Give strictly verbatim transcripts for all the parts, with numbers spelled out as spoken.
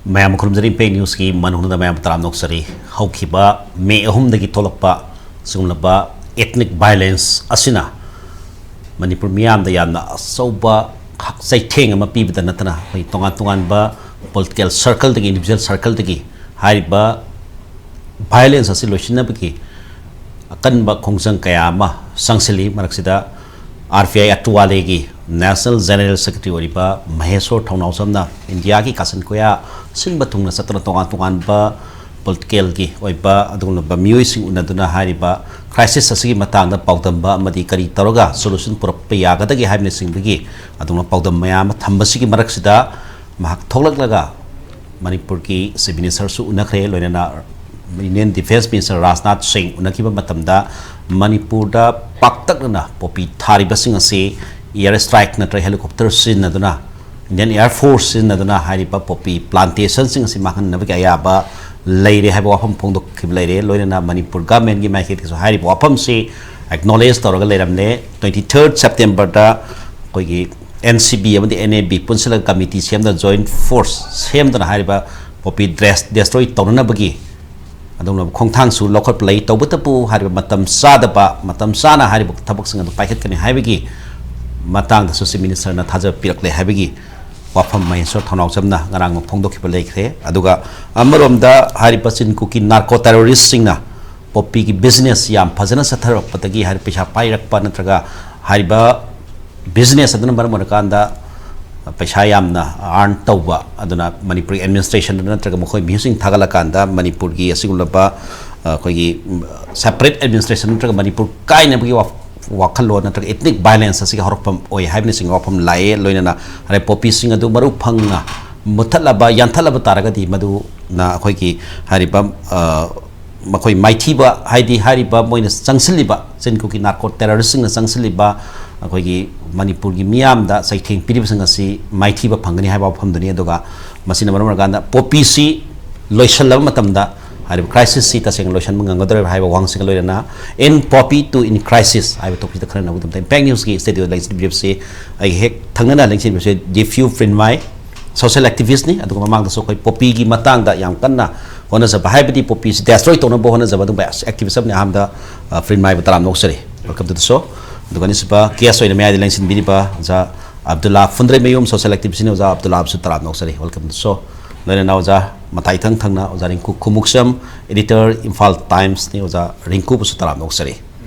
ꯃꯌꯥꯝ ꯈꯨꯔꯨꯝꯖꯔꯤ꯫ ꯏꯝꯄꯦꯛ ꯅ꯭ꯌꯨꯁꯀꯤ ꯃꯅꯨꯡꯗ ꯃꯌꯥꯝ ꯇꯔꯥꯝꯅ ꯑꯣꯛꯆꯔꯤ꯫ ꯍꯧꯈꯤꯕ ꯃꯦ ꯑꯍꯨꯝꯗꯒꯤ ꯊꯣꯛꯂꯛꯄ ꯁꯤꯒꯨꯝꯂꯕ ethnic violence ꯑꯁꯤꯅ ꯃꯅꯤꯄꯨꯔ ꯃꯤꯌꯥꯝꯗ ꯌꯥꯝꯅ ꯑꯆꯧꯕ ꯆꯩꯊꯦꯡ ꯑꯃ ꯄꯤꯕꯗ ꯅꯠꯇꯅ, ꯑꯩꯈꯣꯏ ꯇꯣꯉꯥꯟ ꯇꯣꯉꯥꯟꯕ political circleꯗꯒꯤ, individual circleꯗꯒꯤ ꯍꯥꯏꯔꯤꯕ violence ꯑꯁꯤ ꯂꯣꯏꯁꯤꯟꯅꯕꯒꯤ ꯑꯀꯟꯕ ꯈꯣꯡꯖꯪ ꯀꯌꯥ ꯑꯃ ꯆꯪꯁꯤꯜꯂꯤ꯫ ꯃꯔꯛꯁꯤꯗ RPI ꯑꯇꯨꯋꯥꯂꯦꯒꯤ National General Secretary ꯑꯣꯏꯔꯤꯕ ꯃꯍꯦꯁꯣꯔ ꯊꯧꯅꯥꯎꯖꯝꯅ ꯏꯟꯗꯤꯌꯥꯒꯤ ꯀꯥꯆꯤꯟ ꯀꯣꯌꯥ ꯁꯤꯟꯕ ꯊꯨꯡꯅ ꯆꯠꯇꯨꯅ ꯇꯣꯉꯥꯟ ꯇꯣꯉꯥꯟꯕ politicalꯒꯤ ꯑꯣꯏꯕ ꯑꯗꯨꯒꯨꯝꯂꯕ ꯃꯤꯑꯣꯏꯁꯤꯡ ꯎꯅꯗꯨꯅ ꯍꯥꯏꯔꯤꯕ crisis ꯑꯁꯤꯒꯤ ꯃꯇꯥꯡꯗ ꯄꯥꯎꯗꯝꯕ ꯑꯃꯗꯤ ꯀꯔꯤ ꯇꯧꯔꯒ solution ꯄꯨꯔꯛꯄ ꯌꯥꯒꯗꯒꯦ ꯍꯥꯏꯕꯅꯆꯤꯡꯕꯒꯤ ꯑꯗꯨꯒꯨꯝꯂꯕ ꯄꯥꯎꯗꯝ ꯃꯌꯥꯝ ꯑꯃ ꯊꯝꯕꯁꯤꯒꯤ ꯃꯔꯛꯁꯤꯗ ꯃꯍꯥꯛ ꯊꯣꯛꯂꯛꯂꯒ ꯃꯅꯤꯄꯨꯔꯒꯤ Chief Ministerꯁꯨ ꯎꯅꯈ꯭ꯔꯦ, ꯂꯣꯏꯅꯅ Union Defence Minister ꯔꯥꯖꯅꯥꯊ ꯁꯤꯡ ꯎꯅꯈꯤꯕ ꯃꯇꯝꯗ ꯃꯅꯤꯄꯨꯔꯗ ꯄꯥꯛꯇꯛꯅꯅ poppy ꯊꯥꯔꯤꯕꯁꯤꯡ ꯑꯁꯤ air strike ꯅꯠꯇ꯭ꯔꯒ helicopter ꯁꯤꯖꯤꯟꯅꯗꯨꯅ, Indian Air Force ꯁꯤꯖꯤꯟꯅꯗꯨꯅ ꯍꯥꯏꯔꯤꯕ poppy plantationꯁꯤꯡ ꯑꯁꯤ ꯃꯥꯡꯍꯟꯅꯕꯒꯤ ꯑꯌꯥꯕ ꯂꯩꯔꯦ ꯍꯥꯏꯕ ꯋꯥꯐꯝ ꯐꯣꯡꯗꯣꯛꯈꯤꯕ ꯂꯩꯔꯦ꯫ ꯂꯣꯏꯅꯅ ꯃꯅꯤꯄꯨꯔ governmentꯀꯤ ꯃꯥꯏꯀꯩꯗꯒꯤꯁꯨ ꯍꯥꯏꯔꯤꯕ ꯋꯥꯐꯝꯁꯤ acknowledge ꯇꯧꯔꯒ ꯂꯩꯔꯝꯂꯦ꯫ Twenty third Septemberꯗ ꯑꯩꯈꯣꯏꯒꯤ NCB ꯑꯃꯗꯤ NAB ꯄꯨꯟꯁꯤꯜꯂꯒ committee ꯁꯦꯝꯗꯨꯅ, joint force ꯁꯦꯝꯗꯨꯅ ꯍꯥꯏꯔꯤꯕ poppy dress destroy ꯇꯧꯅꯅꯕꯒꯤ ꯑꯗꯨꯒꯨꯝꯂꯕ ꯈꯣꯡꯊꯥꯡꯁꯨ ꯂꯧꯈꯠꯄ ꯂꯩ꯫ ꯇꯧꯕꯇꯕꯨ ꯍꯥꯏꯔꯤꯕ ꯃꯇꯝ ꯆꯥꯗꯕ, ꯃꯇꯝ ꯆꯥꯅ ꯍꯥꯏꯔꯤꯕ ꯊꯕꯛꯁꯤꯡ ꯑꯗꯨ ꯄꯥꯏꯈꯠꯀꯅꯤ ꯍꯥꯏꯕꯒꯤ ꯃꯇꯥꯡꯗꯁꯨ Chief Ministerꯅ ꯊꯥꯖꯕ ꯄꯤꯔꯛꯂꯦ ꯍꯥꯏꯕꯒꯤ ꯋꯥꯐꯝ ꯃꯍꯦꯁꯣꯔ ꯊꯧꯅꯥꯎꯖꯝꯅ ꯉꯔꯥꯡꯃꯛ ꯐꯣꯡꯗꯣꯛꯈꯤꯕ ꯂꯩꯈ꯭ꯔꯦ꯫ ꯑꯗꯨꯒ ꯑꯃꯔꯣꯝꯗ ꯍꯥꯏꯔꯤꯕ ꯆꯤꯟ ꯀꯨꯀꯤ narco terroristꯁꯤꯡꯅ poppyꯒꯤ business ꯌꯥꯝ ꯐꯖꯅ ꯆꯠꯊꯔꯛꯄꯗꯒꯤ ꯍꯥꯏꯔꯤꯕ ꯄꯩꯁꯥ ꯄꯥꯏꯔꯛꯄ ꯅꯠꯇ꯭ꯔꯒ ꯍꯥꯏꯔꯤꯕ business ꯑꯗꯨꯅ ꯃꯔꯝ ꯑꯣꯏꯔꯀꯥꯟꯗ ꯄꯩꯁꯥ ꯌꯥꯝꯅ earn ꯇꯧꯕ, ꯑꯗꯨꯅ ꯃꯅꯤꯄꯨꯔꯒꯤ administrationꯗ ꯅꯠꯇ꯭ꯔꯒ ꯃꯈꯣꯏ ꯃꯤꯍꯨꯠꯁꯤꯡ ꯊꯥꯒꯠꯂꯀꯥꯟꯗ ꯃꯅꯤꯄꯨꯔꯒꯤ ꯑꯁꯤꯒꯨꯝꯂꯕ, ꯑ, ꯑꯩꯈꯣꯏꯒꯤ, ꯎꯝ, separate administration ꯅꯠꯇ꯭ꯔꯒ ꯃꯅꯤꯄꯨꯔ ꯀꯥꯏꯅꯕꯒꯤ ꯋꯥ-, ꯋꯥꯈꯜꯂꯣꯟ ꯅꯠꯇ꯭ꯔꯒ ethnic violence ꯑꯁꯤꯒꯤ ꯍꯧꯔꯛꯐꯝ ꯑꯣꯏ ꯍꯥꯏꯕꯅꯆꯤꯡꯕ ꯋꯥꯐꯝ ꯂꯥꯛꯑꯦ꯫ ꯂꯣꯏꯅꯅ ꯍꯥꯏꯔꯤꯕ poppyꯁꯤꯡ ꯑꯗꯨ ꯃꯔꯨ ꯐꯪꯅ ꯃꯨꯠꯊꯠꯂꯕ, ꯌꯥꯟꯊꯠꯂꯕ ꯇꯥꯔꯒꯗꯤ ꯃꯗꯨꯅ ꯑꯩꯈꯣꯏꯒꯤ ꯍꯥꯏꯔꯤꯕ, ꯑ, ꯃꯈꯣꯏ ꯃꯥꯏꯊꯤꯕ, ꯍꯥꯏꯗꯤ ꯍꯥꯏꯔꯤꯕ ꯃꯣꯏꯅ ꯆꯪꯁꯤꯜꯂꯤꯕ ꯆꯤꯟ ꯀꯨꯀꯤ narco terroristꯁꯤꯡꯅ ꯆꯪꯁꯤꯜꯂꯤꯕ ꯑꯩꯈꯣꯏꯒꯤ ꯃꯅꯤꯄꯨꯔꯒꯤ ꯃꯤꯌꯥꯝꯗ ꯆꯩꯊꯦꯡ ꯄꯤꯔꯤꯕꯁꯤꯡ ꯑꯁꯤ ꯃꯥꯏꯊꯤꯕ ꯐꯪꯒꯅꯤ ꯍꯥꯏꯕ ꯋꯥꯐꯝꯗꯨꯅꯤ꯫ ꯑꯗꯨꯒ ꯃꯁꯤꯅ ꯃꯔꯝ ꯑꯣꯏꯔꯀꯥꯟꯗ poppyꯁꯤ ꯂꯣꯏꯁꯤꯜꯂꯕ ꯃꯇꯝꯗ ꯍꯥꯏꯔꯤꯕ crisisꯁꯤ ꯇꯁꯦꯡꯅ ꯂꯣꯏꯁꯤꯟꯕ ꯉꯝꯒꯗꯧꯔꯤꯕ꯭ꯔꯥ ꯍꯥꯏꯕ ꯋꯥꯍꯪꯁꯤꯒ ꯂꯣꯏꯅꯅ "In Poppy to in Crisis" ꯍꯥꯏꯕ topic ꯁꯤꯗ ꯈꯟꯅꯅꯕꯒꯤꯗꯃꯛꯇ Impact Newsꯀꯤ studio ꯂꯩꯁꯤꯟꯕꯤꯔꯤꯕꯁꯤ, ꯑꯩꯒ ꯍꯦꯛ ꯊꯪꯅꯅ ꯂꯦꯡꯁꯤꯟꯕꯤꯔꯤꯕꯁꯤ ꯗꯤꯐ꯭ꯌꯨ ꯄ꯭ꯔꯤꯟꯃꯥꯏ꯫ ꯁꯣꯁꯤꯌꯦꯜ ꯑꯦꯛꯇꯤꯚꯤꯁ꯭ꯠꯅꯤ꯫ ꯑꯗꯨꯒ ꯃꯃꯥꯡꯗꯁꯨ ꯑꯩꯈꯣꯏ ꯄꯣꯄꯤꯒꯤ ꯃꯇꯥꯡꯗ ꯌꯥꯝ ꯀꯟꯅ ꯍꯣꯠꯅꯖꯕ, ꯍꯥꯏꯕꯗꯤ ꯄꯣꯄꯤꯁꯤ ꯗꯦꯁꯇ꯭ꯔꯣꯏ ꯇꯧꯅꯕ ꯍꯣꯠꯅꯖꯕ ꯑꯗꯨꯒꯨꯝꯕ ꯑꯦꯛꯇꯤꯚꯤꯁ꯭ꯠ ꯑꯃꯅꯤ꯫ ꯑꯍꯥꯟꯕꯗ, ꯑ, ꯐ꯭ꯔꯤꯟ ꯃꯥꯏꯕ ꯇꯔꯥꯝꯅ ꯑꯣꯛꯆꯔꯤ, welcome to the show꯫ ꯑꯗꯨꯒ ꯑꯅꯤꯁꯨꯕ ꯒꯦꯁ ꯑꯣꯏꯅ ꯃꯌꯥꯏꯗ ꯂꯦꯡꯁꯤꯟꯕꯤꯔꯤꯕ ꯑꯣꯖꯥ ꯑꯕꯗꯨꯜꯂꯥ ꯐꯨꯟꯗ꯭ꯔꯩꯃꯌꯨꯝ, ꯁꯣꯁꯤꯌꯦꯜ ꯑꯦꯛꯇꯤꯚꯤꯁ꯭ꯠꯅꯤ꯫ ꯑꯣꯖꯥ ꯑꯕꯗꯨꯜꯂꯥꯕꯨꯁꯨ ꯇꯔꯥꯝꯅ ꯑꯣꯛꯆꯔꯤ, welcome to the show꯫ ꯂꯣꯏꯅꯅ ꯑꯣꯖꯥ ꯃꯊꯥꯏ ꯏꯊꯪ ꯊꯪꯅ ꯑꯣꯖꯥ ꯔꯤꯡꯀꯨ ꯈꯨꯃꯨꯛꯆꯝ, editor, ꯏꯝꯐꯥꯜ ꯇꯥꯏꯝꯁꯅꯤ꯫ ꯑꯣꯖꯥ ꯔꯤꯡꯀꯨꯕꯨꯁꯨ ꯇꯔꯥꯝꯅ ꯑꯣꯛꯆꯔꯤ꯫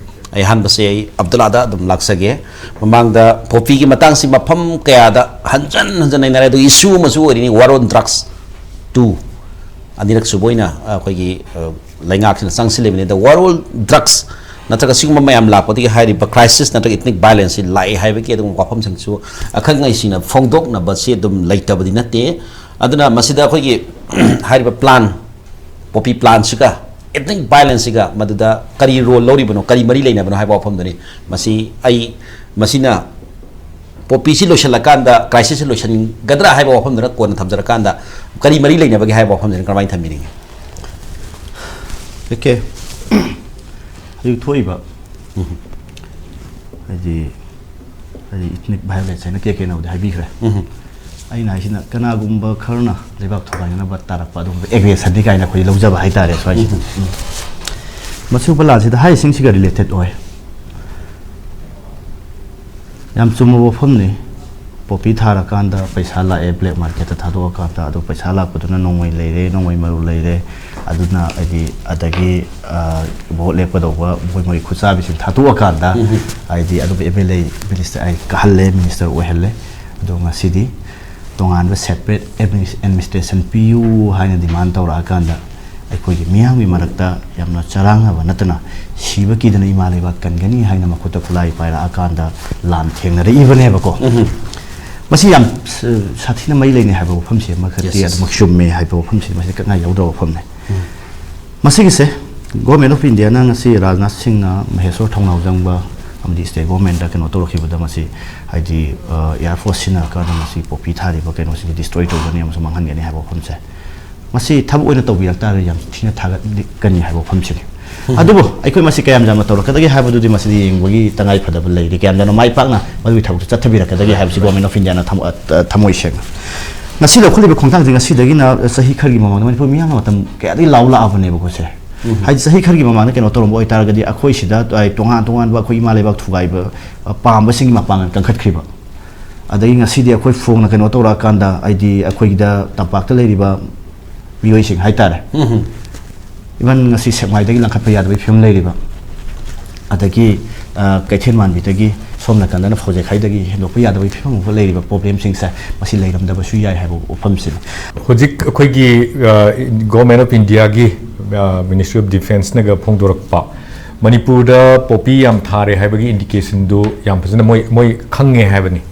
ꯑꯩ ꯑꯍꯥꯟꯕꯁꯦ ꯑꯩ ꯑꯕꯗꯨꯜꯂꯥꯗ ꯑꯗꯨꯝ ꯂꯥꯛꯆꯒꯦ꯫ ꯃꯃꯥꯡꯗ ꯄꯣꯄꯤꯒꯤ ꯃꯇꯥꯡꯁꯤ ꯃꯐꯝ ꯀꯌꯥꯗ ꯍꯟꯖꯟ ꯍꯟꯖꯟ ꯅꯩꯅꯔꯦ, ꯑꯗꯨꯒ ꯏꯁꯨ ꯑꯃꯁꯨ ꯑꯣꯏꯔꯤꯅꯤ, war on drugs two꯫ ꯑꯅꯤꯔꯛ ꯁꯨꯕ ꯑꯣꯏꯅ ꯑꯩꯈꯣꯏꯒꯤ, ꯑ, ꯂꯩꯉꯥꯛꯁꯤꯅ ꯆꯪꯁꯤꯜꯂꯤꯕꯅꯤ꯫ The war on drugs ꯅꯠꯇ꯭ꯔꯒ ꯁꯤꯒꯨꯝꯕ ꯃꯌꯥꯝ ꯂꯥꯛꯄꯗꯒꯤ ꯍꯥꯏꯔꯤꯕ crisis ꯅꯠꯇ꯭ꯔꯒ ethnic violence ꯁꯤ ꯂꯥꯛꯑꯦ ꯍꯥꯏꯕꯒꯤ ꯑꯗꯨꯒꯨꯝꯕ ꯋꯥꯐꯝꯁꯤꯡꯁꯨ ꯑꯈꯪ ꯑꯍꯩꯁꯤꯡꯅ ꯐꯣꯡꯗꯣꯛꯅꯕꯁꯤ ꯑꯗꯨꯝ ꯂꯩꯇꯕꯗꯤ ꯅꯠꯇꯦ꯫ ꯑꯗꯨꯅ ꯃꯁꯤꯗ ꯑꯩꯈꯣꯏꯒꯤ ꯍꯥꯏꯔꯤꯕ plan, ꯄꯣꯄꯤ planꯁꯤꯒ ethnic violenceꯁꯤꯒ ꯃꯗꯨꯗ ꯀꯔꯤ role ꯂꯧꯔꯤꯕꯅꯣ, ꯀꯔꯤ ꯃꯔꯤ ꯂꯩꯅꯕꯅꯣ ꯍꯥꯏꯕ ꯋꯥꯐꯝꯗꯨꯅꯤ꯫ ꯃꯁꯤ ꯑꯩ, ꯃꯁꯤꯅ ꯄꯣꯄꯤꯁꯤ ꯂꯣꯏꯁꯤꯜꯂꯀꯥꯟꯗ crisisꯁꯤ ꯂꯣꯏꯁꯤꯟꯒꯗ꯭ꯔꯥ ꯍꯥꯏꯕ ꯋꯥꯐꯝꯗꯨꯅ ꯀꯣꯟꯅ ꯊꯝꯖꯔꯀꯥꯟꯗ, ꯀꯔꯤ ꯃꯔꯤ ꯂꯩꯅꯕꯒꯦ ꯍꯥꯏꯕ ꯋꯥꯐꯝꯗꯨꯅ ꯀꯔꯝꯍꯥꯏꯅ ꯊꯝꯕꯤꯅꯤꯡꯉꯤ? ꯑꯣꯀꯦ, ꯍꯧꯖꯤꯛ ꯊꯣꯛꯏꯕ, ꯍꯥꯏꯗꯤ, ꯍꯥꯏꯗꯤ ethnic violence ꯍꯥꯏꯅ ꯀꯦ ꯀꯦꯅꯕꯨꯗꯤ ꯍꯥꯏꯕꯤꯈ꯭ꯔꯦ꯫ ꯑꯩꯅ ꯍꯥꯏꯁꯤꯅ, ꯀꯅꯥꯒꯨꯝꯕ ꯈꯔꯅ ꯂꯩꯕꯥꯛ ꯊꯨꯒꯥꯏꯅꯅꯕ ꯇꯥꯔꯛꯄ ꯑꯗꯨꯒꯨꯝꯕ aggressionꯗꯤ ꯀꯥꯏꯅ ꯑꯩꯈꯣꯏ ꯂꯧꯖꯕ ꯍꯥꯏꯇꯥꯔꯦ ꯁ꯭ꯋꯥꯏꯁꯤꯗ꯫ ꯎꯝ꯫ ꯃꯁꯤꯒꯨꯝꯕ ꯂꯥꯟꯁꯤꯗ ꯍꯥꯏꯔꯤꯁꯤꯡꯁꯤꯒ related ꯑꯣꯏ꯫ ꯌꯥꯝ ꯆꯨꯝꯕ ꯋꯥꯐꯝꯅꯤ꯫ ꯄꯣꯄꯤ ꯊꯥꯔꯀꯥꯟꯗ ꯄꯩꯁꯥ ꯂꯥꯛꯑꯦ, black marketꯇ ꯊꯥꯗꯣꯛꯑꯀꯥꯟꯗ, ꯑꯗꯨ ꯄꯩꯁꯥ ꯂꯥꯛꯄꯗꯨꯅ ꯅꯣꯡꯃꯩ ꯂꯩꯔꯦ, ꯅꯣꯡꯃꯩ ꯃꯔꯨ ꯂꯩꯔꯦ, ꯑꯗꯨꯅ ꯍꯥꯏꯗꯤ ꯑꯗꯒꯤ, ꯑ, vote ꯂꯦꯞꯀꯗꯧꯕ ꯃꯣꯏ, ꯃꯣꯏ ꯈꯨꯠꯆꯥꯕꯤꯁꯤꯡ ꯊꯥꯗꯣꯛꯑꯀꯥꯟꯗ, ꯍꯥꯏꯗꯤ ꯑꯗꯨꯒ MLA, minister, ꯑꯩ ꯀꯥꯍꯜꯂꯦ, minister ꯑꯣꯏꯍꯜꯂꯦ꯫ ꯑꯗꯣ ꯉꯁꯤꯗꯤ ꯇꯣꯉꯥꯟꯕ separate adminis-, administration ꯄꯤꯌꯨ ꯍꯥꯏꯅ demand ꯇꯧꯔꯛꯑꯀꯥꯟꯗ, ꯑꯩꯈꯣꯏꯒꯤ ꯃꯤꯌꯥꯝꯒꯤ ꯃꯔꯛꯇ ꯌꯥꯝꯅ ꯆꯔꯥꯡꯅꯕ ꯅꯠꯇꯅ, ꯁꯤꯕ ꯀꯤꯗꯅ ꯏꯃꯥ ꯂꯩꯕꯥꯛ ꯀꯟꯒꯅꯤ ꯍꯥꯏꯅ ꯃꯈꯨꯠꯇ ꯈꯨꯠꯂꯥꯏ ꯄꯥꯏꯔꯛꯑꯀꯥꯟꯗ ꯂꯥꯟ ꯊꯦꯡꯅꯔꯛꯏꯕꯅꯦꯕꯀꯣ꯫ ꯃꯁꯤ ꯌꯥꯝ ꯁ-, ꯁꯥꯊꯤꯅ ꯃꯔꯤ ꯂꯩꯅꯩ ꯍꯥꯏꯕ ꯋꯥꯐꯝꯁꯤ ꯑꯃꯈꯛꯇꯤ Yes, yes. ꯑꯗꯨꯃꯛ ꯆꯨꯝꯃꯦ ꯍꯥꯏꯕ ꯋꯥꯐꯝꯁꯤ ꯃꯁꯤ ꯀꯛꯅ ꯌꯥꯎꯗꯕ ꯋꯥꯐꯝꯅꯤ꯫ ꯃꯁꯤꯒꯤꯁꯦ Government of Indiaꯅ ꯉꯁꯤ ꯔꯥꯖꯅꯥꯊ ꯁꯤꯡꯅ ꯃꯍꯦꯁꯣꯔ ꯊꯧꯅꯥꯎꯖꯝꯒ ꯑꯃꯗꯤ state governmentꯗ ꯀꯩꯅꯣ ꯇꯧꯔꯛꯈꯤꯕꯗ, ꯃꯁꯤ ꯍꯥꯏꯗꯤ, ꯑ, air force ꯁꯤꯖꯤꯟꯅꯔꯀꯥꯟꯗ ꯃꯁꯤ ꯄꯣꯄꯤ ꯊꯥꯔꯤꯕ ꯀꯩꯅꯣꯁꯤꯡꯁꯦ destroy ꯇꯧꯒꯅꯤ ꯑꯃꯁꯨꯡ ꯃꯥꯡꯍꯟꯒꯅꯤ ꯍꯥꯏꯕ ꯋꯥꯐꯝꯁꯦ, ꯃꯁꯤ ꯊꯕꯛ ꯑꯣꯏꯅ ꯇꯧꯕꯤꯔꯛ ꯇꯥꯔꯒꯗꯤ ꯌꯥꯝ ꯊꯤꯅ ꯊꯥꯒꯠꯀꯅꯤ ꯍꯥꯏꯕ ꯋꯥꯐꯝꯁꯤꯅꯤ꯫ ꯑꯗꯨꯕꯨ ꯑꯩꯈꯣꯏ ꯃꯁꯤ ꯀꯌꯥꯝ ꯌꯥꯝꯅ ꯇꯧꯔꯛꯀꯗꯒꯦ ꯍꯥꯏꯕꯗꯨꯗꯤ ꯃꯁꯤꯗꯤ ꯌꯦꯡꯕꯒꯤ ꯇꯉꯥꯏ ꯐꯗꯕ ꯂꯩꯔꯤ꯫ ꯀꯌꯥꯝ ꯌꯥꯝꯅ ꯃꯥꯏ ꯄꯥꯛꯅ ꯃꯗꯨꯒꯤ ꯊꯕꯛꯇꯨ ꯆꯠꯊꯕꯤꯔꯛꯀꯗꯒꯦ ꯍꯥꯏꯕꯁꯤ Government of Indiaꯅ ꯊꯃꯣ-, ꯑ, ꯊꯃꯣꯏ ꯁꯦꯡꯅ ꯉꯁꯤ ꯂꯧꯈꯠꯂꯤꯕ ꯈꯣꯡꯊꯥꯡꯁꯦ ꯉꯁꯤꯗꯒꯤꯅ ꯆꯍꯤ ꯈꯔꯒꯤ ꯃꯃꯥꯡꯗ ꯃꯅꯤꯄꯨꯔ ꯃꯤꯌꯥꯝꯅ ꯃꯇꯝ ꯀꯌꯥꯗꯒꯤ ꯂꯥꯎ ꯂꯥꯛꯑꯕꯅꯦꯕꯀꯣ ꯁꯦ꯫ ꯍꯥꯏꯗꯤ ꯆꯍꯤ ꯈꯔꯒꯤ ꯃꯃꯥꯡꯗ ꯀꯩꯅꯣ ꯇꯧꯔꯝꯕ ꯑꯣꯏꯇꯥꯔꯒꯗꯤ ꯑꯩꯈꯣꯏ ꯁꯤꯗ, ꯑ, ꯇꯣꯉꯥꯟ ꯇꯣꯉꯥꯟꯕ ꯑꯩꯈꯣꯏ ꯏꯃꯥ ꯂꯩꯕꯥꯛ ꯊꯨꯒꯥꯏꯕ, ꯑ, ꯄꯥꯝꯕꯁꯤꯡꯒꯤ ꯃꯄꯥꯡꯒꯜ ꯀꯟꯈꯠꯈ꯭ꯔꯤꯕ꯫ ꯑꯗꯒꯤ ꯉꯁꯤꯗꯤ ꯑꯩꯈꯣꯏ ꯐꯣꯡꯅ ꯀꯩꯅꯣ ꯇꯧꯔꯛꯑꯀꯥꯟꯗ, ꯍꯥꯏꯗꯤ ꯑꯩꯈꯣꯏꯒꯤꯗ ꯇꯝꯄꯥꯛꯇ ꯂꯩꯔꯤꯕ ꯃꯤꯑꯣꯏꯁꯤꯡ ꯍꯥꯏꯇꯥꯔꯦ, ꯏꯚꯟ ꯉꯁꯤ ꯁꯦꯛꯃꯥꯏꯗꯒꯤ ꯂꯪꯈꯠꯄ ꯌꯥꯗꯕꯒꯤ ꯐꯤꯕꯝ ꯂꯩꯔꯤꯕ, ꯑꯗꯒꯤ, ꯑ, ꯀꯩꯊꯦꯜ ꯃꯥꯟꯕꯤꯗꯒꯤ ꯁꯣꯝ ꯅꯥꯀꯟꯗꯅ ꯐꯧꯖꯦꯛꯈꯥꯏꯗꯒꯤ ꯍꯦꯟꯗꯣꯛꯄ ꯌꯥꯗꯕꯒꯤ ꯐꯤꯕꯝ ꯑꯃ ꯂꯩꯔꯤꯕ ꯄ꯭ꯔꯣꯕ꯭ꯂꯦꯝꯁꯤꯡꯁꯦ ꯃꯁꯤ ꯂꯩꯔꯝꯗꯕꯁꯨ ꯌꯥꯏ ꯍꯥꯏꯕ ꯋꯥꯐꯝꯁꯤꯅꯤ꯫ ꯍꯧꯖꯤꯛ ꯑꯩꯈꯣꯏꯒꯤ, ꯑ, Government of Indiaꯒꯤ, ꯑ, Ministry of Defenceꯅꯒ ꯐꯣꯡꯗꯣꯔꯛꯄ ꯃꯅꯤꯄꯨꯔꯗ ꯄꯣꯄꯤ ꯌꯥꯝ ꯊꯥꯔꯦ ꯍꯥꯏꯕꯒꯤ indicationꯗꯨ ꯌꯥꯝ ꯐꯖꯅ ꯃꯣꯏ, ꯃꯣꯏ ꯈꯪꯉꯦ ꯍꯥꯏꯕꯅꯤ꯫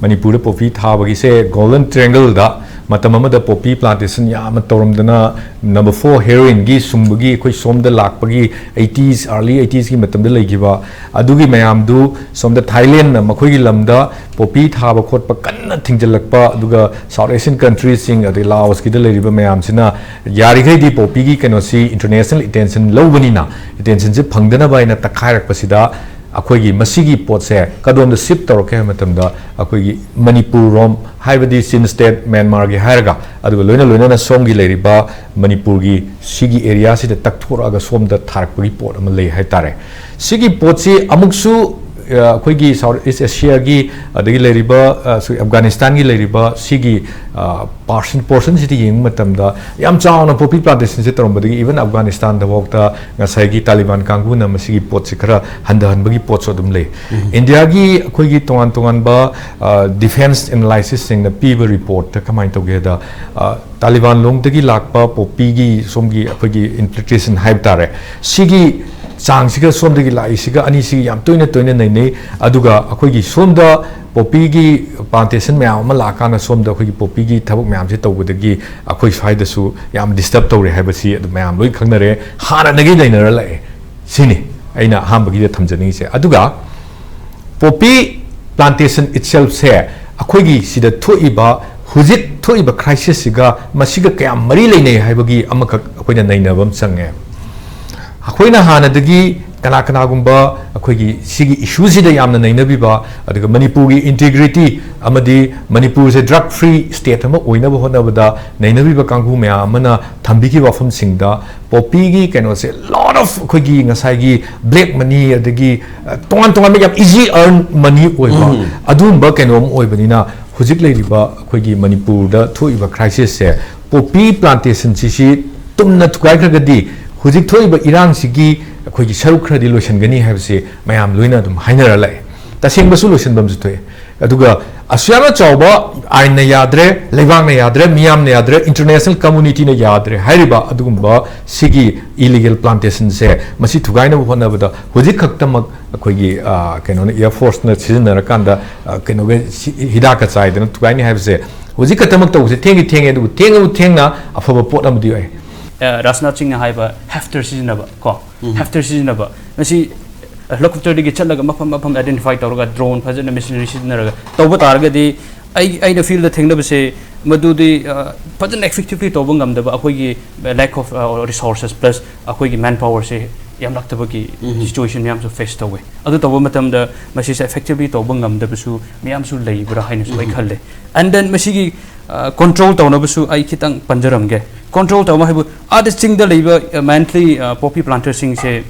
ꯃꯅꯤꯄꯨꯔꯗ ꯄꯣꯄꯤ ꯊꯥꯕꯒꯤꯁꯦ Golden Triangleꯗ ꯃꯇꯝ ꯑꯃꯗ ꯄꯣꯄꯤ plantation ꯌꯥꯝꯅ ꯇꯧꯔꯝꯗꯅ number four heroineꯒꯤ ꯁꯨꯡꯕꯒꯤ ꯑꯩꯈꯣꯏ ꯁꯣꯝꯗ ꯂꯥꯛꯄꯒꯤ eighties, early eighteesꯀꯤ ꯃꯇꯝꯗ ꯂꯩꯈꯤꯕ ꯑꯗꯨꯒꯤ ꯃꯌꯥꯝꯗꯨ ꯁꯣꯝꯗ Thailandꯅ ꯃꯈꯣꯏꯒꯤ ꯂꯝꯗ ꯄꯣꯄꯤ ꯊꯥꯕ ꯈꯣꯠꯄ ꯀꯟꯅ ꯊꯤꯡꯖꯤꯜꯂꯛꯄ, ꯑꯗꯨꯒ South Asian countryꯁꯤꯡ ꯑꯗꯩ Laosꯀꯤꯗ ꯂꯩꯔꯤꯕ ꯃꯌꯥꯝꯁꯤꯅ ꯌꯥꯔꯤꯈꯩꯗꯤ ꯄꯣꯄꯤꯒꯤ ꯀꯩꯅꯣꯁꯤ international attention ꯂꯧꯕꯅꯤꯅ attentionꯁꯤ ꯐꯪꯗꯅꯕ ꯍꯥꯏꯅ ꯇꯛꯈꯥꯏꯔꯛꯄꯁꯤꯗ ꯑꯩꯈꯣꯏꯒꯤ ꯃꯁꯤꯒꯤ ꯄꯣꯠꯁꯦ ꯀꯗꯣꯝꯗ shift ꯇꯧꯔꯛꯀꯦ ꯍꯥꯏꯕ ꯃꯇꯝꯗ ꯑꯩꯈꯣꯏꯒꯤ ꯃꯅꯤꯄꯨꯔ ꯔꯣꯝ, ꯍꯥꯏꯕꯗꯤ Chin State Myanmarꯒꯤ ꯍꯥꯏꯔꯒ, ꯑꯗꯨꯒ ꯂꯣꯏꯅ ꯂꯣꯏꯅꯅ ꯁꯣꯝꯒꯤ ꯂꯩꯔꯤꯕ ꯃꯅꯤꯄꯨꯔꯒꯤ ꯁꯤꯒꯤ areaꯁꯤꯗ ꯇꯛꯊꯣꯔꯛꯑꯒ ꯁꯣꯝꯗ ꯊꯥꯔꯛꯄꯒꯤ ꯄꯣꯠ ꯑꯃ ꯂꯩ ꯍꯥꯏꯇꯥꯔꯦ꯫ ꯁꯤꯒꯤ ꯄꯣꯠꯁꯤ ꯑꯃꯨꯛꯁꯨ, ꯑ, ꯑꯩꯈꯣꯏꯒꯤ South East Asiaꯒꯤ ꯑꯗꯒꯤ ꯂꯩꯔꯤꯕ, ꯑ, ꯁꯣꯔꯤ, Afghanistanꯒꯤ ꯂꯩꯔꯤꯕ ꯁꯤꯒꯤ, ꯑ, portion, portionꯁꯤꯗ ꯌꯦꯡꯕ ꯃꯇꯝꯗ ꯌꯥꯝ ꯆꯥꯎꯅ poppy plantationꯁꯦ ꯇꯧꯔꯝꯕꯗꯒꯤ even Afghanistanꯗ ꯐꯥꯎꯗ ꯉꯁꯥꯏꯒꯤ Taliban ꯀꯥꯡꯕꯨꯅ ꯃꯁꯤꯒꯤ ꯄꯣꯠꯁꯤ ꯈꯔ ꯍꯟꯊꯍꯟꯕꯒꯤ ꯄꯣꯠꯁꯨ ꯑꯗꯨꯝ ꯂꯩ꯫ ꯏꯟꯗꯤꯌꯥꯒꯤ ꯑꯩꯈꯣꯏꯒꯤ ꯇꯣꯉꯥꯟ ꯇꯣꯉꯥꯟꯕ, ꯑ, defence analysisꯁꯤꯡꯅ ꯄꯤꯕ reportꯇ ꯀꯃꯥꯏꯅ ꯇꯧꯒꯦꯗ, ꯑ, ꯇꯥꯂꯤꯕꯥꯟ ꯂꯣꯝꯗꯒꯤ ꯂꯥꯛꯄ poppyꯒꯤ ꯁꯣꯝꯒꯤ ꯑꯩꯈꯣꯏꯒꯤ importation ꯍꯥꯏꯕ ꯇꯥꯔꯦ, ꯁꯤꯒꯤ ꯆꯥꯡꯁꯤꯒ ꯁꯣꯝꯗꯒꯤ ꯂꯥꯛꯏꯁꯤꯒ ꯑꯅꯤꯁꯤꯒ ꯌꯥꯝ ꯇꯣꯏꯅ ꯇꯣꯏꯅ ꯅꯩꯅꯩ꯫ ꯑꯗꯨꯒ ꯑꯩꯈꯣꯏꯒꯤ ꯁꯣꯝꯗ poppyꯒꯤ plantation ꯃꯌꯥꯝ ꯑꯃ ꯂꯥꯛꯑꯀꯥꯟꯗ ꯁꯣꯝꯗ ꯑꯩꯈꯣꯏꯒꯤ poppyꯒꯤ ꯊꯕꯛ ꯃꯌꯥꯝꯁꯦ ꯇꯧꯕꯗꯒꯤ ꯑꯩꯈꯣꯏ ꯁ꯭ꯋꯥꯏꯗꯁꯨ ꯌꯥꯝ disturb ꯇꯧꯔꯦ ꯍꯥꯏꯕꯁꯤ ꯑꯗꯨꯝ ꯃꯌꯥꯝ ꯂꯣꯏ ꯈꯪꯅꯔꯦ, ꯍꯥꯟꯅꯗꯒꯤ ꯂꯩꯅꯔ ꯂꯥꯛꯑꯦ꯫ ꯁꯤꯅꯤ ꯑꯩꯅ ꯑꯍꯥꯟꯕꯒꯤꯗ ꯊꯝꯖꯅꯤꯡꯉꯤꯁꯦ꯫ ꯑꯗꯨꯒ poppy plantation itselfꯁꯦ ꯑꯩꯈꯣꯏꯒꯤ ꯁꯤꯗ ꯊꯣꯛꯏꯕ, ꯍꯧꯖꯤꯛ ꯊꯣꯛꯏꯕ crisisꯁꯤꯒ ꯃꯁꯤꯒ ꯀꯌꯥꯝ ꯃꯔꯤ ꯂꯩꯅꯩ ꯍꯥꯏꯕꯒꯤ ꯑꯃꯈꯛ ꯑꯩꯈꯣꯏꯅ ꯅꯩꯅꯕ ꯑꯃ ꯆꯪꯉꯦ꯫ ꯑꯩꯈꯣꯏꯅ ꯍꯥꯟꯅꯗꯒꯤ ꯀꯅꯥ ꯀꯅꯥꯒꯨꯝꯕ ꯑꯩꯈꯣꯏꯒꯤ ꯁꯤꯒꯤ ꯏꯁꯨꯁꯤꯗ ꯌꯥꯝꯅ ꯅꯩꯅꯕꯤꯕ, ꯑꯗꯨꯒ ꯃꯅꯤꯄꯨꯔꯒꯤ ꯏꯟꯇꯤꯒ꯭ꯔꯤꯇꯤ ꯑꯃꯗꯤ ꯃꯅꯤꯄꯨꯔꯁꯦ ꯗ꯭ꯔꯒ ꯐ꯭ꯔꯤ ꯁ꯭ꯇꯦꯠ ꯑꯃ ꯑꯣꯏꯅꯕ ꯍꯣꯠꯅꯕꯗ ꯅꯩꯅꯕꯤꯕ ꯀꯥꯡꯕꯨ ꯃꯌꯥꯝ ꯑꯃꯅ ꯊꯝꯕꯤꯈꯤꯕ ꯋꯥꯐꯝꯁꯤꯡꯗ, ꯄꯣꯄꯤꯒꯤ ꯀꯩꯅꯣꯁꯦ, ꯂꯣꯠ ꯑꯣꯐ ꯑꯩꯈꯣꯏꯒꯤ ꯉꯁꯥꯏꯒꯤ ꯕ꯭ꯂꯦꯛ ꯃꯅꯤ, ꯑꯗꯒꯤ ꯑ, ꯇꯣꯉꯥꯟ ꯇꯣꯉꯥꯟꯕ ꯌꯥꯝ ꯏꯖꯤ ꯑꯔꯟ ꯃꯅꯤ ꯑꯣꯏꯕ, ꯑꯗꯨꯒꯨꯝꯕ ꯀꯩꯅꯣꯝ ꯑꯣꯏꯕꯅꯤꯅ, ꯍꯧꯖꯤꯛ ꯂꯩꯔꯤꯕ ꯑꯩꯈꯣꯏꯒꯤ ꯃꯅꯤꯄꯨꯔꯗ ꯊꯣꯛꯏꯕ ꯀ꯭ꯔꯥꯏꯁꯤꯁꯁꯦ, ꯄꯣꯄꯤ ꯄ꯭ꯂꯥꯟꯇꯦꯁꯟꯁꯤ ꯁꯤ ꯇꯨꯝꯅ ꯊꯨꯒꯥꯏꯈ꯭ꯔꯒꯗꯤ, ꯍꯧꯖꯤꯛ ꯊꯣꯛꯏꯕ ꯏꯔꯥꯡꯁꯤꯒꯤ ꯑꯩꯈꯣꯏꯒꯤ ꯁꯔꯨꯛ ꯈꯔꯗꯤ ꯂꯣꯏꯁꯤꯟꯒꯅꯤ ꯍꯥꯏꯕꯁꯤ ꯃꯌꯥꯝ ꯂꯣꯏꯅ ꯑꯗꯨꯝ ꯍꯥꯏꯅꯔ ꯂꯥꯛꯑꯦ꯫ ꯇꯁꯦꯡꯕꯁꯨ ꯂꯣꯏꯁꯤꯟꯐꯝꯁꯨ ꯊꯣꯛꯑꯦ꯫ ꯑꯗꯨꯒ ꯑꯁꯨꯛ ꯌꯥꯝꯅ ꯆꯥꯎꯕ ꯑꯥꯏꯟꯅ ꯌꯥꯗ꯭ꯔꯦ, ꯂꯩꯕꯥꯛꯅ ꯌꯥꯗ꯭ꯔꯦ, ꯃꯤꯌꯥꯝꯅ ꯌꯥꯗ꯭ꯔꯦ, ꯏꯟꯇꯔꯅꯦꯁꯅꯦꯜ ꯀꯝꯃꯨꯅꯤꯇꯤꯅ ꯌꯥꯗ꯭ꯔꯦ ꯍꯥꯏꯔꯤꯕ ꯑꯗꯨꯒꯨꯝꯕ ꯁꯤꯒꯤ ꯏꯂꯤꯒꯦꯜ ꯄ꯭ꯂꯥꯟꯇꯦꯁꯟꯁꯦ, ꯃꯁꯤ ꯊꯨꯒꯥꯏꯅꯕ ꯍꯣꯠꯅꯕꯗ ꯍꯧꯖꯤꯛ ꯈꯛꯇꯃꯛ ꯑꯩꯈꯣꯏꯒꯤ, ꯑ, ꯀꯩꯅꯣꯅ, ꯑꯦꯌꯔ ꯐꯣꯔꯁꯅ ꯁꯤꯖꯤꯟꯅꯔꯀꯥꯟꯗ, ꯑ, ꯀꯩꯅꯣꯒ ꯁꯤ-, ꯍꯤꯗꯥꯛꯀ ꯆꯥꯏꯗꯅ ꯊꯨꯒꯥꯏꯅꯤ ꯍꯥꯏꯕꯁꯦ ꯍꯧꯖꯤꯛ ꯈꯛꯇꯃꯛ ꯇꯧꯕꯁꯦ ꯊꯦꯡꯗꯤ ꯊꯦꯡꯉꯦ, ꯑꯗꯨꯕꯨ ꯊꯦꯡꯉꯕꯨ ꯊꯦꯡꯅ ꯑꯐꯕ ꯄꯣꯠ ꯑꯃꯗꯤ ꯑꯣꯏ꯫ ꯑ, ꯔꯥꯖꯅꯥꯊ ꯁꯤꯡꯅ ꯍꯥꯏꯕ ꯍꯦꯐꯇꯔ ꯁꯤꯖꯤꯟꯅꯕ ꯀꯣ, ꯍꯦꯐꯇꯔ ꯁꯤꯖꯤꯟꯅꯕ꯫ ꯃꯁꯤ ꯍꯦꯂꯤꯀꯣꯞꯇꯔꯗꯒꯤ ꯆꯠꯂꯒ ꯃꯐꯝ ꯃꯐꯝ ꯑꯥꯏꯗꯦꯟꯇꯤꯐꯥꯏ ꯇꯧꯔꯒ, ꯗ꯭ꯔꯣꯟ ꯐꯖꯅ ꯃꯦꯁꯤꯅꯔꯤ ꯁꯤꯖꯤꯟꯅꯔꯒ ꯇꯧꯕ ꯇꯥꯔꯒꯗꯤ, ꯑꯩ, ꯑꯩꯅ ꯐꯤꯜꯗ ꯊꯦꯡꯅꯕꯁꯦ ꯃꯗꯨꯗꯤ, ꯑ, ꯐꯖꯅ ꯏꯐꯦꯛꯇꯤꯚꯂꯤ ꯇꯧꯕ ꯉꯝꯗꯕ, ꯑꯩꯈꯣꯏꯒꯤ lack of, ꯑ, resources plus ꯑꯩꯈꯣꯏꯒꯤ ꯃꯦꯟ ꯄꯥꯋꯔꯁꯦ ꯌꯥꯝꯂꯛꯇꯕꯒꯤ ꯁꯤꯆꯨꯋꯦꯁꯟ ꯃꯌꯥꯝꯁꯨ ꯐꯦꯁ ꯇꯧꯋꯦ꯫ ꯑꯗꯨ ꯇꯧꯕ ꯃꯇꯝꯗ ꯃꯁꯤꯁꯦ ꯏꯐꯦꯛꯇꯤꯚꯂꯤ ꯇꯧꯕ ꯉꯝꯗꯕꯁꯨ ꯃꯌꯥꯝꯁꯨ ꯂꯩꯕ꯭ꯔꯥ ꯍꯥꯏꯅꯁꯨ ꯑꯩ ꯈꯜꯂꯦ꯫ And then ꯃꯁꯤꯒꯤ, ꯑ, ꯀꯟꯇ꯭ꯔꯣꯜ ꯇꯧꯅꯕꯁꯨ ꯑꯩ ꯈꯤꯇꯪ ꯄꯟꯖꯔꯝꯒꯦ꯫ ꯀꯟꯇ꯭ꯔꯣꯜ ꯇꯧꯕ ꯍꯥꯏꯕꯨ, ꯑꯥꯗ ꯆꯤꯡꯗ ꯂꯩꯕ, ꯑ, ꯃꯦꯟꯂꯤ, ꯑ, ꯄꯣꯄꯤ ꯄ꯭ꯂꯥꯟꯇꯔꯁꯤꯡꯁꯦ,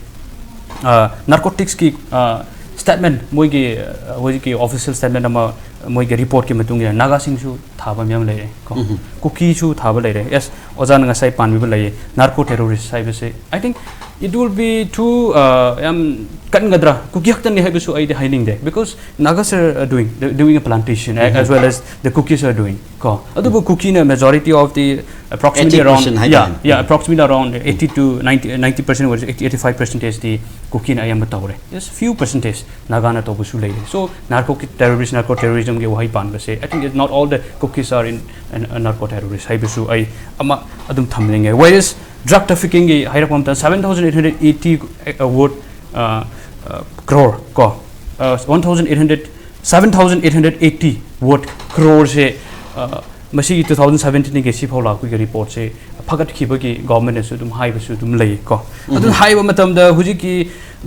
ꯑ, ꯅꯥꯔꯀꯣꯇꯤꯛꯁꯀꯤ, ꯑ, ꯁ꯭ꯇꯦꯠꯃꯦꯟ, ꯃꯣꯏꯒꯤ, ꯑ, ꯍꯧꯖꯤꯛꯀꯤ ꯑꯣꯐꯤꯁꯤꯌꯦꯜ ꯁ꯭ꯇꯦꯠꯃꯦꯟ ꯑꯃ, ꯃꯣꯏꯒꯤ ꯔꯤꯄꯣꯔꯠꯀꯤ ꯃꯇꯨꯡ ꯏꯟꯅ ꯅꯥꯒꯥꯁꯤꯡꯁꯨ ꯊꯥꯕ ꯃꯌꯥꯝ ꯂꯩꯔꯦ ꯀꯣ꯫ ꯀꯨꯀꯤꯁꯨ ꯊꯥꯕ ꯂꯩꯔꯦ꯫ ꯌꯦꯁ, ꯑꯣꯖꯥꯅ ꯉꯁꯥꯏ ꯄꯥꯟꯕꯤꯕ ꯂꯩꯌꯦ, ꯅꯥꯔꯀꯣ ꯇꯦꯔꯣꯔꯤꯁ ꯍꯥꯏꯕꯁꯦ꯫ I think it will be too, ꯑ, ꯌꯥꯝ ꯀꯟꯒꯗ꯭ꯔꯥ? ꯀꯨꯀꯤ ꯈꯛꯇꯅꯤ ꯍꯥꯏꯕꯁꯨ ꯑꯩꯗꯤ ꯍꯥꯏꯅꯤꯡꯗꯦ, because Nagas are, uh, doing, they're doing a plantation, a-, as well as the Kukis are doing. ꯀꯣ, ꯑꯗꯨꯕꯨ ꯀꯨꯀꯤꯅ majority of the, approximately around, eighty percent ꯍꯥꯏꯇꯥꯔꯦ꯫ Yeah, yeah, approximately around eighty to ninety, ninety percent ꯑꯣꯏꯔꯁꯨ eighty, eighty-five percent ꯗꯤ ꯀꯨꯀꯤꯅ ꯑꯌꯥꯝꯕ ꯇꯧꯔꯦ꯫ Just few percentage ꯅꯥꯒꯥꯅ ꯇꯧꯕꯁꯨ ꯂꯩꯔꯦ꯫ So, narco terrorist, narco terrorism ꯒꯤ ꯋꯥꯍꯩ ꯄꯥꯟꯕꯁꯦ, I think it's not all the Kukis are in, in, uh, narco terrorist ꯍꯥꯏꯕꯁꯨ ꯑꯩ ꯑꯃ ꯑꯗꯨꯝ ꯊꯝꯅꯤꯡꯉꯦ꯫ Whereas drug trafficking ꯒꯤ ꯍꯥꯏꯔꯛꯄ ꯃꯇꯝꯗ seven thousand eight hundred eighty, uh, what, uh, uh, crore ꯀꯣ, uh, one thousand eight hundred, seven thousand eight hundred eighty what crore say, uh, ꯃꯁꯤꯒꯤ two thousand seventeen ꯒꯤ ꯁꯤꯐꯥꯎ ꯂꯥꯛꯄꯒꯤ ꯔꯤꯄꯣꯔꯠꯁꯦ ꯐꯒꯠꯈꯤꯕꯒꯤ ꯒꯣꯔꯃꯦꯟꯅꯁꯨ ꯑꯗꯨꯝ ꯍꯥꯏꯕꯁꯨ ꯑꯗꯨꯝ ꯂꯩ ꯀꯣ꯫ ꯑꯗꯨꯅ ꯍꯥꯏꯕ ꯃꯇꯝꯗ ꯍꯧꯖꯤꯛꯀꯤ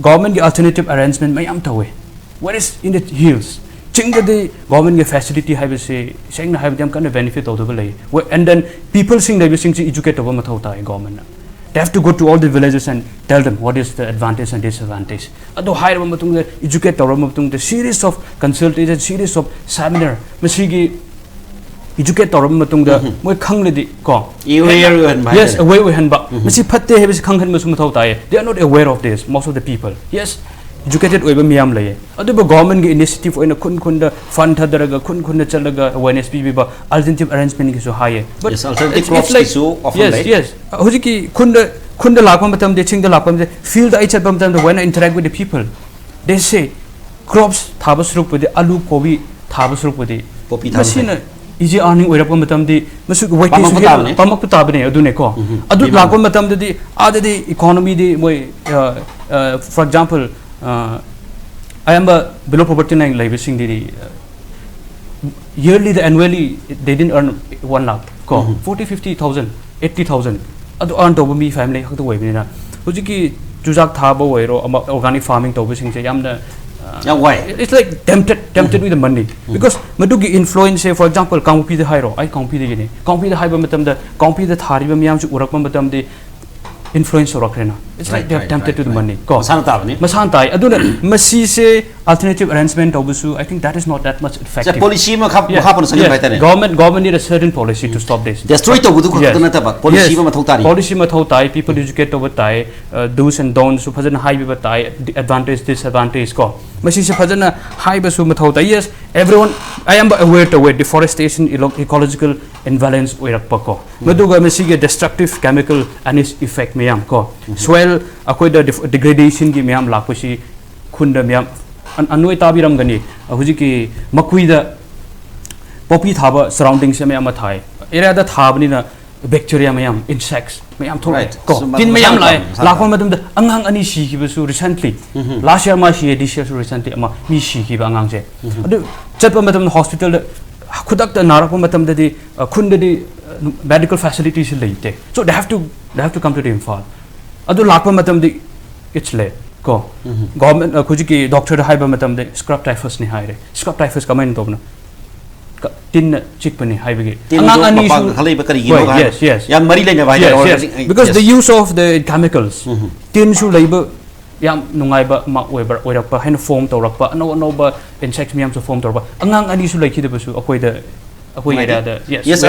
ꯒꯣꯔꯃꯦꯟꯒꯤ ꯑꯜꯇꯔꯅꯦꯇꯤꯞ ꯑꯦꯔꯦꯟꯖꯃꯦꯟ ꯃꯌꯥꯝ ꯇꯧꯋꯦ꯫ Where is in the hills? ꯆꯤꯡꯗꯗꯤ ꯒꯣꯔꯃꯦꯟꯒꯤ ꯐꯦꯁꯤꯂꯤꯇꯤ ꯍꯥꯏꯕꯁꯤ ꯁꯦꯡꯅ ꯍꯥꯏꯕꯗꯤ ꯌꯥꯝ ꯀꯟꯅ ꯕꯦꯅꯤꯐꯤꯠ ꯇꯧꯗꯕ ꯂꯩ꯫ And then ꯄꯤꯄꯜꯁꯤꯡ ꯂꯩꯕꯁꯤꯡꯁꯤ ꯏꯖꯨꯀꯦꯠ ꯇꯧꯕ ꯃꯊꯧ ꯇꯥꯏ ꯒꯣꯔꯃꯦꯟꯅ꯫ They have to go to all the villages and tell them what is the advantage and disadvantage. ꯑꯗꯨ ꯍꯥꯏꯔꯕ ꯃꯇꯨꯡꯗ, ꯏꯖꯨꯀꯦꯠ ꯇꯧꯔꯕ ꯃꯇꯨꯡꯗ, series of consultation, series of seminar, ꯃꯁꯤꯒꯤ ꯏꯖꯨꯀꯦꯠ ꯇꯧꯔꯕ ꯃꯇꯨꯡꯗ ꯃꯣꯏ ꯈꯪꯂꯗꯤ ꯀꯣ, aware ꯑꯣꯏꯍꯟꯕ ꯌꯦꯁ ꯍꯥꯏꯇꯥꯔꯦ꯫ Aware ꯑꯣꯏꯍꯟꯕ꯫ ꯃꯁꯤ ꯐꯠꯇꯦ ꯍꯥꯏꯕꯁꯤ ꯈꯪꯍꯟꯕꯁꯨ ꯃꯊꯧ ꯇꯥꯏꯌꯦ꯫ They are not aware of this, most of the people. Yes, educated ꯑꯣꯏꯕ ꯃꯤꯌꯥꯝ ꯂꯩꯌꯦ꯫ ꯑꯗꯨꯕꯨ ꯒꯣꯔꯃꯦꯟꯒꯤ ꯏꯅꯤꯁꯤꯌꯦꯇꯤꯚ ꯑꯣꯏꯅ ꯈꯨꯟ ꯈꯨꯟꯗ ꯐꯟ ꯊꯥꯗꯔꯒ ꯈꯨꯟ ꯈꯨꯟꯗ ꯆꯠꯂꯒ ꯑꯋꯦꯔꯅꯦꯁ ꯄꯤꯕꯤꯕ, ꯑꯜꯇꯔꯅꯦꯇꯤꯚ ꯑꯦꯔꯦꯟꯖꯃꯦꯟꯒꯤꯁꯨ ꯍꯥꯏꯌꯦ꯫ But yes, alternative it's, it's like, crops ꯀꯤꯁꯨ often yes, ꯂꯩ꯫ Yes. ꯍꯧꯖꯤꯛꯀꯤ ꯈꯨꯟꯗ, ꯈꯨꯟꯗ ꯂꯥꯛꯄ ꯃꯇꯝꯗ, ꯆꯤꯡꯗ ꯂꯥꯛꯄ ꯃꯇꯝꯗ, ꯐꯤꯜꯗ ꯑꯩ ꯆꯠꯄ ꯃꯇꯝꯗ, when I interact with the people, they say, crops ꯊꯥꯕ ꯁꯔꯨꯛꯄꯨꯗꯤ, ꯑꯂꯨ, ꯀꯣꯕꯤ ꯊꯥꯕ ꯁꯔꯨꯛꯄꯨꯗꯤ, ꯄꯣꯄꯤ ꯊꯥꯕ ꯃꯁꯤꯅ ꯐꯩ꯫ Easy earning ꯑꯣꯏꯔꯛꯄ ꯃꯇꯝꯗꯤ ꯃꯁꯤ ꯋꯦꯇꯦꯖ ꯄꯥꯝꯃꯛꯄ ꯇꯥꯕꯅꯤ꯫ ꯄꯥꯝꯃꯛꯄ ꯇꯥꯕꯅꯦ꯫ ꯑꯗꯨꯅꯦꯀꯣ꯫ ꯎꯝ꯫ ꯑꯗꯨ demand ꯂꯥꯛꯄ ꯃꯇꯝꯗꯗꯤ ꯑꯥꯗꯗꯤ ꯏꯀꯣꯅꯣꯃꯤꯗꯤ ꯃꯣꯏ, for example, ꯑꯌꯥꯝꯕ below poverty line ꯂꯩꯕꯁꯤꯡꯗꯤ, yearly, the annually, they didn't earn one lakh ꯀꯣ꯫ ꯎꯝ꯫ Forty, fifty thousand, eighty thousand ꯑꯗꯨ earn ꯇꯧꯕ ꯃꯤ ꯐꯦꯃꯤꯂꯤ ꯈꯛꯇ ꯑꯣꯏꯕꯅꯤꯅ, ꯍꯧꯖꯤꯛꯀꯤ ꯆꯨꯖꯥꯛ ꯊꯥꯕ ꯑꯣꯏꯔꯣ, ꯑꯃ organic farming ꯇꯧꯕꯁꯤꯡꯁꯦ ꯌꯥꯝꯅ, ꯌꯥꯝ ꯋꯥꯏ꯫ It's like tempted, tempted with the money. Because ꯃꯗꯨꯒꯤ ꯏꯟꯐ꯭ꯂꯨꯌꯦꯟꯁꯁꯦ, for example, ꯀꯥꯡꯄꯣꯛꯄꯤꯗ ꯍꯥꯏꯔꯣ, ꯑꯩ ꯀꯥꯡꯄꯣꯛꯄꯤꯗꯒꯤꯅꯤ꯫ ꯀꯥꯡꯄꯣꯛꯄꯤꯗ ꯍꯥꯏꯕ ꯃꯇꯝꯗ, ꯀꯥꯡꯄꯣꯛꯄꯤꯗ ꯊꯥꯔꯤꯕ ꯃꯤꯌꯥꯝꯁꯤ ꯎꯔꯛꯄ ꯃꯇꯝꯗ, influence ꯇꯧꯔꯛꯈ꯭ꯔꯦꯅ꯫ It's like they are tempted to the money ꯀꯣ꯫ ꯃꯁꯥꯅ ꯇꯥꯕꯅꯤ꯫ ꯃꯁꯥꯅ ꯇꯥꯏ꯫ ꯑꯗꯨꯅ ꯃꯁꯤꯁꯦ ꯑꯜꯇꯔꯅꯦꯇꯤꯚ ꯑꯦꯔꯦꯟꯖꯃꯦꯟ ꯇꯧꯕꯁꯨ, I think that is not that much effective. Policy ꯑꯃ ꯃꯈꯥ ꯄꯣꯟꯅ ꯆꯠꯍꯟꯕ ꯍꯥꯏꯇꯥꯔꯦ꯫ Government, government need a certain policy to stop this. ꯗꯦꯁꯇ꯭ꯔꯣꯏ ꯇꯧꯕꯗꯨ ꯈꯛꯇ ꯅꯠꯇꯕ, ꯄꯣꯂꯤꯁꯤ ꯑꯃ ꯃꯊꯧ ꯇꯥꯔꯤ꯫ ꯄꯣꯂꯤꯁꯤ ꯃꯊꯧ ꯇꯥꯏ, people educate ꯇꯧꯕ ꯇꯥꯏ, do's and don'tsꯁꯨ ꯐꯖꯅ ꯍꯥꯏꯕꯤꯕ ꯇꯥꯏ, advantage, disadvantage ꯀꯣ꯫ ꯃꯁꯤꯁꯦ ꯐꯖꯅ ꯍꯥꯏꯕꯁꯨ ꯃꯊꯧ ꯇꯥꯏ꯫ Yes, everyone, ꯑꯌꯥꯝꯕ aware ꯇꯧꯋꯦ, deforestation, ecological imbalance ꯑꯣꯏꯔꯛꯄ ꯀꯣ꯫ ꯃꯗꯨꯒ ꯃꯁꯤꯒꯤ destructive chemical and its effect ꯃꯌꯥꯝ ꯀꯣ꯫ Soil ꯑꯩꯈꯣꯏꯗ degradation ꯒꯤ ꯃꯌꯥꯝ ꯂꯥꯛꯄꯁꯤ ꯈꯨꯟꯗ ꯃꯌꯥꯝ ꯑꯅꯣꯏ ꯇꯥꯕꯤꯔꯝꯒꯅꯤ꯫ ꯍꯧꯖꯤꯛꯀꯤ ꯃꯈꯣꯏꯗ ꯄꯣꯄꯤ ꯊꯥꯕ surrounding ꯁꯦ ꯃꯌꯥꯝ ꯑꯃ ꯊꯥꯏ꯫ Area ꯗ ꯊꯥꯕꯅꯤꯅ bacteria ꯃꯌꯥꯝ, insects ꯃꯌꯥꯝ ꯊꯣꯛꯂꯛꯑꯦ ꯀꯣ꯫ ꯇꯤꯟ ꯃꯌꯥꯝ ꯂꯥꯛꯑꯦ꯫ ꯂꯥꯛꯄ ꯃꯇꯝꯗ ꯑꯉꯥꯡ ꯑꯅꯤ ꯁꯤꯈꯤꯕꯁꯨ recently꯫ Last year ꯑꯃ ꯁꯤꯌꯦ, this year ꯁꯨ recently ꯑꯃ ꯃꯤ ꯁꯤꯈꯤꯕ ꯑꯉꯥꯡꯁꯦ꯫ ꯑꯗꯨ ꯆꯠꯄ ꯃꯇꯝꯗ hospital ꯗ ꯈꯨꯗꯛꯇ ꯅꯥꯔꯛꯄ ꯃꯇꯝꯗꯗꯤ ꯑ, ꯈꯨꯟꯗꯗꯤ medical facilities ꯂꯩꯇꯦ, so they have to they have to come to the Imphal. ꯑꯗꯨ ꯂꯥꯛꯄ ꯃꯇꯝꯗꯤ it's late ꯀꯣ. ꯒꯣꯔꯃꯦꯟ ꯍꯧꯖꯤꯛꯀꯤ ꯗꯣꯛꯇꯔꯗ ꯍꯥꯏꯕ ꯃꯇꯝꯗ scrub typhusꯅꯤ ꯍꯥꯏꯔꯦ. Scrub typhus ꯀꯃꯥꯏꯅ ꯇꯧꯕꯅꯣ? ꯀ- ꯇꯤꯟꯅ ꯆꯤꯛꯄꯅꯤ ꯍꯥꯏꯕꯒꯤ ꯇꯤꯟꯗꯨ ꯑꯉꯥꯡ ꯃꯄꯥꯡ ꯑꯅꯤꯁꯨ ꯀꯟꯈꯠꯂꯛꯏꯕ ꯀꯔꯤꯒꯤꯅꯣ ꯍꯣꯏ, ꯍꯥꯏꯕ. yes, yes. ꯌꯥꯝ ꯃꯔꯤ ꯂꯩꯅꯕ ꯍꯥꯏꯇꯥꯔꯦ. Yes, Or yes. the- Because yes. The use of the chemicals, Mhm. ꯇꯤꯟꯁꯨ ꯂꯩꯕ ꯌꯥꯝ ꯅꯨꯡꯉꯥꯏꯕ ꯑꯃ ꯑꯣꯏꯕ ꯑꯣꯏꯔꯛꯄ ꯍꯥꯏꯅ form ꯇꯧꯔꯛꯄ, ꯑꯅꯧ ꯑꯅꯧꯕ insects ꯃꯌꯥꯝꯁꯨ form ꯇꯧꯔꯛꯄ, ꯑꯉꯥꯡ ꯑꯅꯤꯁꯨ ꯂꯩꯈꯤꯗꯕꯁꯨ ꯑꯩꯈꯣꯏꯗ, ꯑꯩꯈꯣꯏ ꯅꯨꯡꯉꯥꯏꯇꯦ. Areaꯗ. Yes, Yes,